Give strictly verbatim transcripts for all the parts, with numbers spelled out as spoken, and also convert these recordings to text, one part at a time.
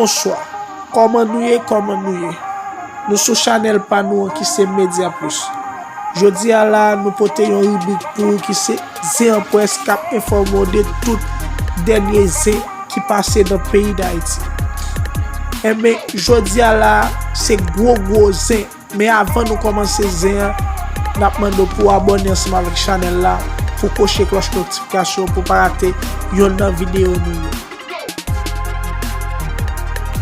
Bonswa. Kòman nou ye? Kòman nou ye? Nou sou chanèl pa nou an ki se Media Plus. Jodi a la, nou pote yon ribrik pou ou ki se Zen an Près k ap enfòme w de tout dènye zen ki pase nan peyi Dayiti. Enben, jodi a la, se gwo gwo zen. Men avan nou kòmanse zen an, n ap mande w pou w abòne ansanm avèk chanèl la, pou koche klòch notifikasyon pou w pa rate yonn nan videyo nou yo.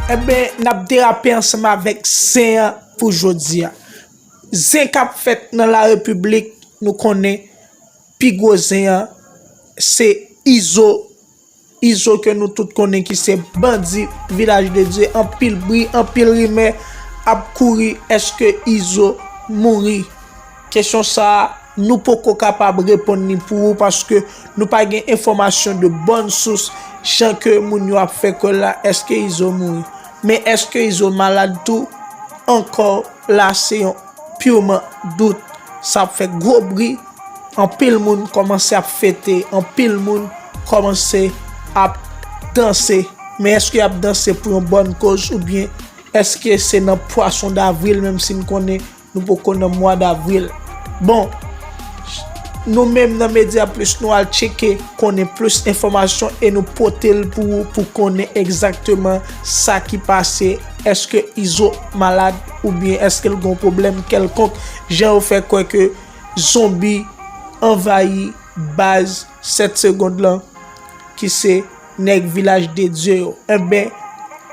Enben, n ap derape ansanm avèk zen an pou jodi a. Zen k ap fèt nan la repiblik, nou konnen pi gwo zen an, se Izo. Izo ke nou tout konnen ki se bandi Vilaj de Dye, anpil bri, anpil rimè ap kouri, èske Izo mouri? Kesyon sa a, nou poko kapab reponn li pou ou, paske nou pa gen enfòmasyon de bòn sous, jan ke moun yo ap fè kwè la, èske Izo mouri? Men èske Izo malad tou? Ankò la, se yon piman dout. Sa ap fè gwo bri, anpil moun kòmanse ap fete, anpil moun kòmanse ap danse. Men èske y ap danse pou yon bòn koz oubyen èske se nan pwason davril, menm si n konnen nou poko nan mwa davril? Bon, nou menm nan Media Plus, nou al tcheke, konnen plis enfòmasyon e nou pote l pou ou, pou konnen egzakteman sa ki pase. Èske Izo malad oubyen èske l gen yon pwoblèm kèlkonk? Jan yo fè kwè ke zonbi anvayi baz sèt segond lan, ki se nèg Vilaj de Dye yo. Enben,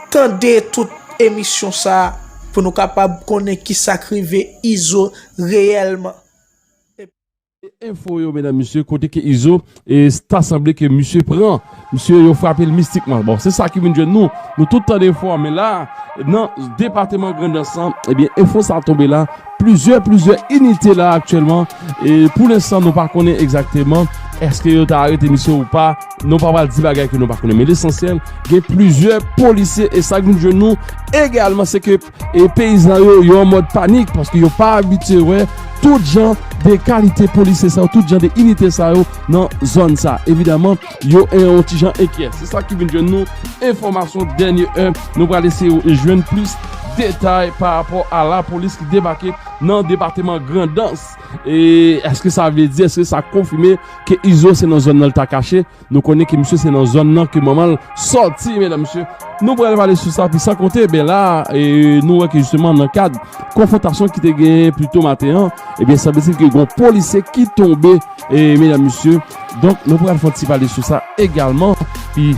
tande tout emisyon sa a pou nou kapab konnen kisa k rive Izo reyèlman. Enfo yo, medam, mesye, kote ke Izo, e ta sanble ke misye pran, misye yo frape l mistikman. Bon, se sa ki vin jwenn nou. Nou tout tande enfo a, men la, nan depatman Grandans lan, ebyen, enfo sa a tonbe la. Plizyè, plizyè inite la aktyèlman. E pou lenstan, nou pa konnen egzakteman èske yo ta arete misye ou pa. Nou pa pral di bagay ke nou pa konnen. Men lesansyèl, gen plizyè polisye, e sa k vin jwenn nou egalman, se ke e peyizan yo, yo an mòd panik, paske yo pa abitye wè tout jan de kalite polisye sa yo, tout jan de inite sa yo nan zòn sa. Evidaman, yo en, yon ti jan enkyè. Se sa ki vin jwenn nou, enfòmasyon dènye è. Nou pral eseye jwenn plis detay pa rapò a lapolis ki debake nan depatman Grandans. E èske sa vle di, èske sa konfime ke Izo se nan zòn nan l ta kache? Nou konnen ke misye se nan zòn nan ke manman l sòti, medam, mesye. Nou pral pale sou sa, pi san konte, ben la, e, nou wè ke jisteman nan kad konfwontasyon ki te genyen pito maten an, ebyen, sanble ke gen yon polisye ki tonbe, e, medam, mesye. Donk, nou pral fè yon ti pale sou sa egalman. Pi,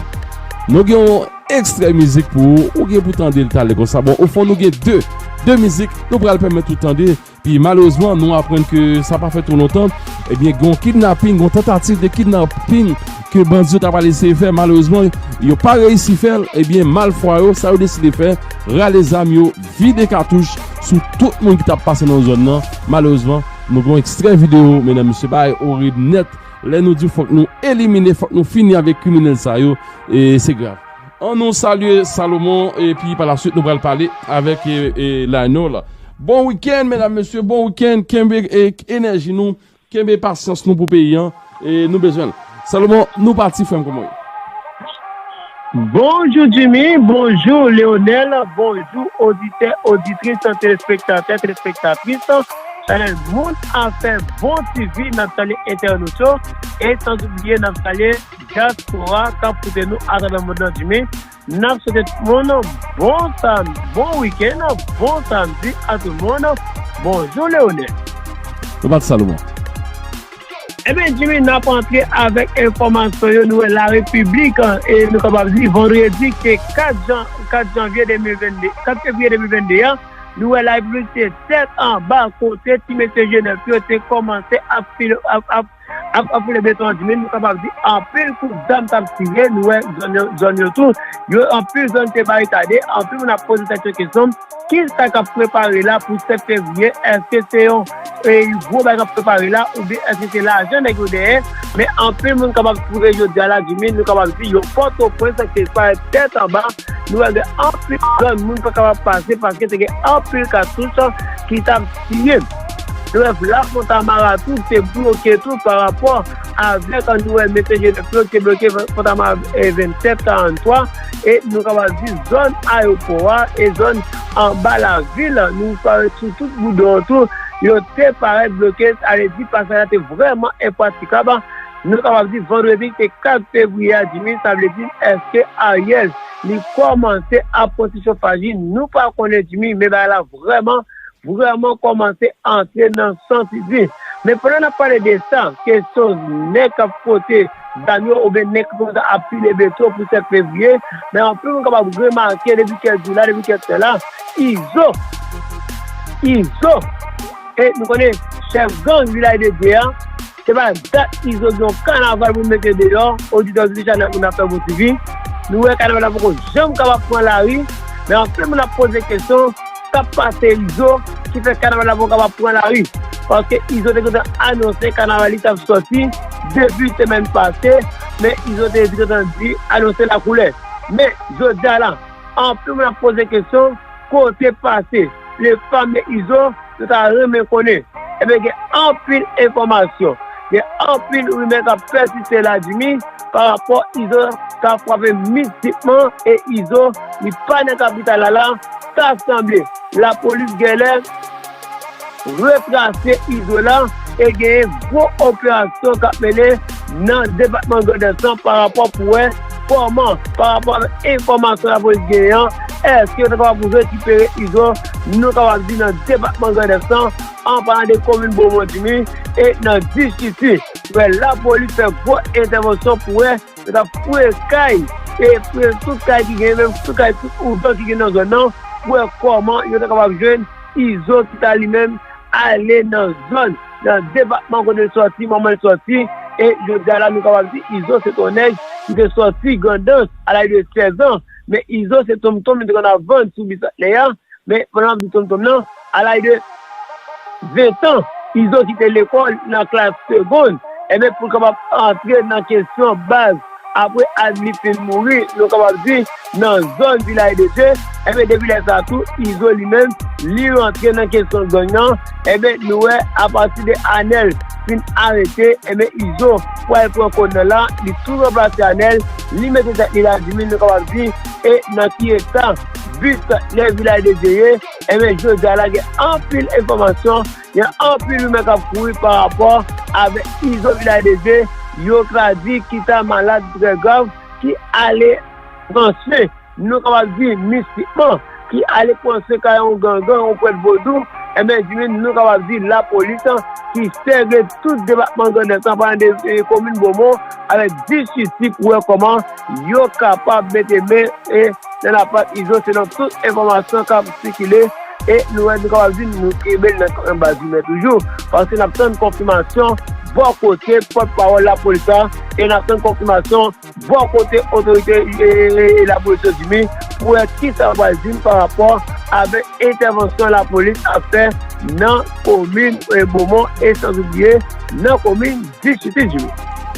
nou gen yon ekstrè mizik pou ou, ou gen pou tande l talè konsa. Bon, ofon, nou gen de, de mizik, nou pral pèmèt ou tande. Pi malerezman, nou aprann ke sa pa fè twò lontan, ebyen, gen yon kidnaping, gen yon tantativ de kidnaping ke bandi yo ta pral eseye fè. Malerezman, yo pa reyisi fè l. Ebyen, malfwa yo, sa yo deside fè, rale zam yo, vide katouch sou tout moun ki t ap pase nan zòn nan. Malerezman, nou gen yon ekstrè videyo, medam, mesye, bagay orib nèt. Lè nou di fòk nou elimine, fòk nou fini avèk kriminèl sa yo, e se grav. An nou salye Salomon, epi pa la swit nou pral pale avèk, e, e, Lionel. Bon wikenn, medam, mesye, bon wikenn. Kenbe, e, enèji nou, kenbe pasyans nou pou peyi an, e nou bezwen l. Salomon, nou pati, frè m, kòman w ye? Bonjou Jimmy, bonjou Leonel, bonjou oditè, oditris, telespektatè, telespektatris, chanèl Moun Afè Bon T V, n ap salye entènot yo, e san oubliye n ap salye dyaspora k ap koute nou atravè mond lan, Jimmy. N ap swete tout moun bon sam-, bon wikenn, bon samdi a tout moun. Bonjou, Leonel. Nou bat Salomon. Ebyen, Jimmy, n ap antre avèk enfòmasyon yo. Nou wè La Repiblik, e nou kapab di vandredi ke kat jan-, kat janvye de mil vennde, kat fevriye de mil vennde a, nou wè La Repiblik se tèt anba kote ti mesye G nèf yo te kòmanse ap file, ap, ap ap, ap foule beton an, Jimmy, nou kapab di anpil kout zam t ap tire, nou wè zòn yo, zòn yo tou, yo anpil zòn te baritade, anpil moun ap poze tèt yo kesyon, kisa k ap prepare la pou sèt fevriye? Èske se yon, e, gwo bagay k ap prepare la, oubyen èske se lajan nèg yo dèyè? Men anpil moun kapab twouve jodi a la, Jimmy, nou kapab di yo Pòtoprens, ke pa tèt anba, nou wè gen anpil zòn moun pa kapab pase paske te gen anpil katouch ki t ap tire. Brèf, Lafontamara tou te bloke tou pa rapò avèk, an, nou wè, M T G nèf yo te bloke Fòtaman, e, vennsèt karantwa, e nou kapab di zòn ayewopò a e zòn anba lavil, nou pa sou tout boudon an tou, yo te parèt bloke, sa vle di pasaj la te vrèman enpratikab. Nou kapab di vandredi te kat fevriye a, Jimmy, sa vle di, èske Ariel li kòmanse ap pran ti chofaj li? Nou pa konnen, Jimmy, men bagay la vrèman, vrèman kòmanse antre nan sans li di. Men pandan n ap pale de sa, kesyon nèg k ap pote zam yo oubyen nèg ki kòmanse ap pile beton pou sèt fevriye, men anpil moun kapab remake depi kèk jou la, depi kèk tan la, Izo, Izo, e nou konnen chèf gang Vilaj de Dye a, se pa dat Izo gen yon kanaval pou mete deyò, oditè, oditris Chanèl Moun ap fè bon T V. Nou wè kanaval la poko janm kapab pran lari, men anpil moun ap poze kesyon, k ap pase Izo, ki fè kanaval la poko kapab pran lari. Paske Izo te gentan anonse kanaval li t ap sòti depi semèn pase, men Izo te gentan di anonse lakoulè. Men, jodi a la, anpil moun ap poze kesyon, kote pase le fameux Izo, nou ta renmen konnen. Ebyen, gen anpil enfòmasyon, gen anpil rimè k ap pèsiste la, Jimmy, pa rapò Izo ka frape mistikman, e Izo, li pa nan kapital la la, ta sanble lapolis genlè retrase Izo la, e genyen gwo operasyon k ap mennen nan depatman Grandans lan pa rapò pou wè kòman, pa rapò avèk enfòmasyon lapolis genyen an, èske yo ta kapab rekipere Izo, nou kapab di nan depatman Grandans lan, an palan de komin Bomon, Jimmy, e nan distri Sid. Wè, lapolis fè gwo entèvansyon pou wè yo ta fouye kay, e fouye tout kay ki genyen, menm tout kay, tout ouvè ki genyen nan zòn nan, pou wè kòman yo ta kapab jwenn Izo ki ta li menm ale nan zòn, nan depatman kote l sòti, manman l sòti, e jodi a la nou kapab di Izo se t on nèg ki te sòti Grandans a laj de sèz an, men Izo se tonmtonm li te konn ap vann sou Bicentenaire a, men pandan m ap di tonmtonm nan, a laj de ven tan, Izo kite lekòl nan klas segonn, ebyen pou l kapab antre nan kesyon baz, apre Adli fin mouri, nou kapab di, nan zòn Vilaj de Dye, ebyen depi lè sa tou, Izo li menm, li rantre nan kesyon gang nan, ebyen nou wè apati de Anèl fin arete, ebyen Izo pral pran kòn nan la, li tou ranplase Anèl, li mete tèt li la, Jimmy, nou kapab di, e nan ki eta Bicentenaire Vilaj de Dye ye, ebyen jodi a la gen anpil enfòmasyon, gen anpil rimè k ap kouri pa rapò avèk Izo Vilaj de Dye, yo ka di ki ta malad trè grav, ki ale pran swen, nou kapab di mistikman, ki ale pran swen kay yon gangan, yon prèt vodou, ebyen, Jimmy, nou kapab di lapolis ki sègle tout depatman Grandans lan, pandan de, e, komin Bomon avèk distri Sid pou wè kòman yo kapab mete men, e, nan lapat Izo selon tout enfòmasyon k ap sikile, e nou wè nou kapab di nou kenbe l nan, nan baz rimè toujou, paske n ap tann konfimasyon bò kote pòtpawòl lapolis la, e n ap tann konfimasyon bò kote otorite, e, e, e lapolis yo, Jimmy, pou wè kisa yo pral di n pa rapò avèk entèvansyon lapolis ap fè nan komin, e, Bomon e sanzoubliye nan komin distri Sid, Jimmy.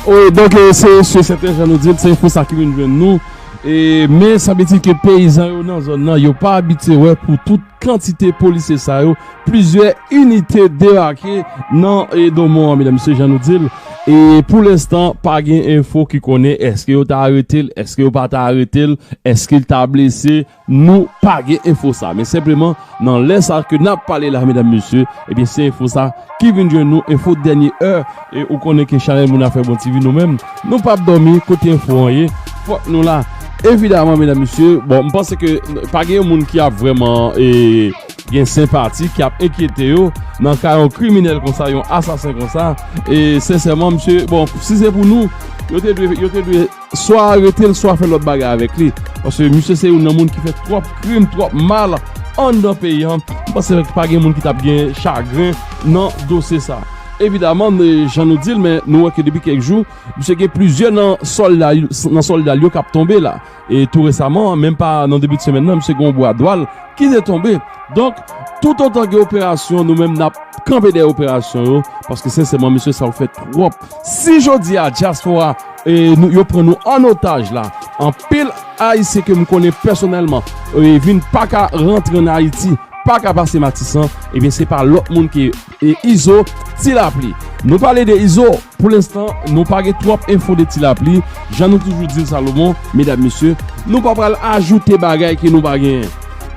Wi, donk, e, se, se sèten, jan nou di l, se enfo sa ki vin jwenn nou. E, men sanble-t-il ke peyizan yo nan zòn nan, yo pa abitye wè pou tout kantite polisye sa yo, plizyè inite debake nan, e, Domon an, medam, mesye, jan nou di l. E pou lenstan, pa gen enfo ki konnen èske yo ta arete l, èske yo pa ta arete l, èske l ta blese. Nou pa gen enfo sa. Men senpleman, nan lè sa ke n ap pale la, medam, mesye, ebyen, se enfo sa ki vin jwenn nou, enfo dènye è. E ou konnen ke Chanèl Moun ap fè bon T V, nou menm, nou p ap dòmi, kote enfo an ye, fòk nou la. Evidaman, medam, mesye, bon, m panse ke pa gen yon moun ki ap vrèman, e, gen senpati, ki ap enkyete yo nan ka yon kriminèl konsa, yon asasen konsa. E sensèman, mesye, bon, si se pou nou, yo te dwe, yo te dwe swa arete l, swa fè lòt bagay avèk li. Paske misye se youn nan moun ki fè twòp krim, twòp mal anndan peyi an. M panse pa gen moun ki t ap gen chagren nan dosye sa. Evidaman, e, jan nou di l, men nou wè ke depi kèk jou, misye gen plizyè nan sòlda, nan sòlda l yo k ap tonbe la. E tou resaman, menm pa nan debi de semèn nan, misye gen yon bwa dwa l ki te tonbe. Donk, toutotan gen operasyon, nou menm n ap kanpe dèyè operasyon yo, paske sensèman, mesye, sa yo fè twòp. Si jodi a, dyaspora, e, nou, yo pran nou an otaj la, anpil Ayisyen ke m konnen pèsonèlman, e, vin pa ka rantre ann Ayiti, pa ka pase Matisan, ebyen se pa lòt moun ke e, Izo Ti Lapli. Nou pale de Izo, pou lenstan, nou pa gen twòp enfo de Ti Lapli. Jan nou toujou di l, Salomon, medam, mesye, nou pa pral ajoute bagay ke nou pa genyen.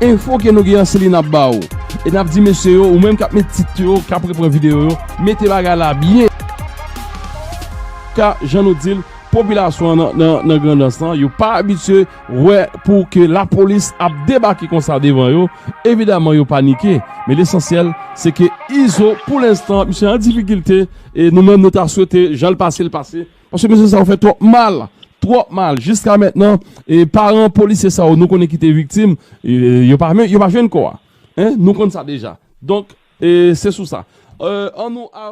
Enfo ke nou genyen, se li n ap ba ou. E n ap di mesye yo, ou menm k ap met tit yo, k ap reprann videyo yo, mete bagay la byen. Ka, jan nou di l, popilasyon an nan, nan, nan Grandans lan, yo pa abitye wè pou ke lapolis ap debake konsa devan yo. Evidaman, yo panike. Men lesansyèl, se ke Izo, pou lenstan, misye an difikilte. E nou menm, nou ta swete, jan l pase, l pase. Paske mesye sa yo fè twòp mal. Twòp mal. Jiska mentnan, e paran polisye sa yo, nou konnen ki te viktim, e yo pa, yo pa jwenn kò a. Hein? Nou konn sa deja. Donk, e se sou sa. E, an nou a-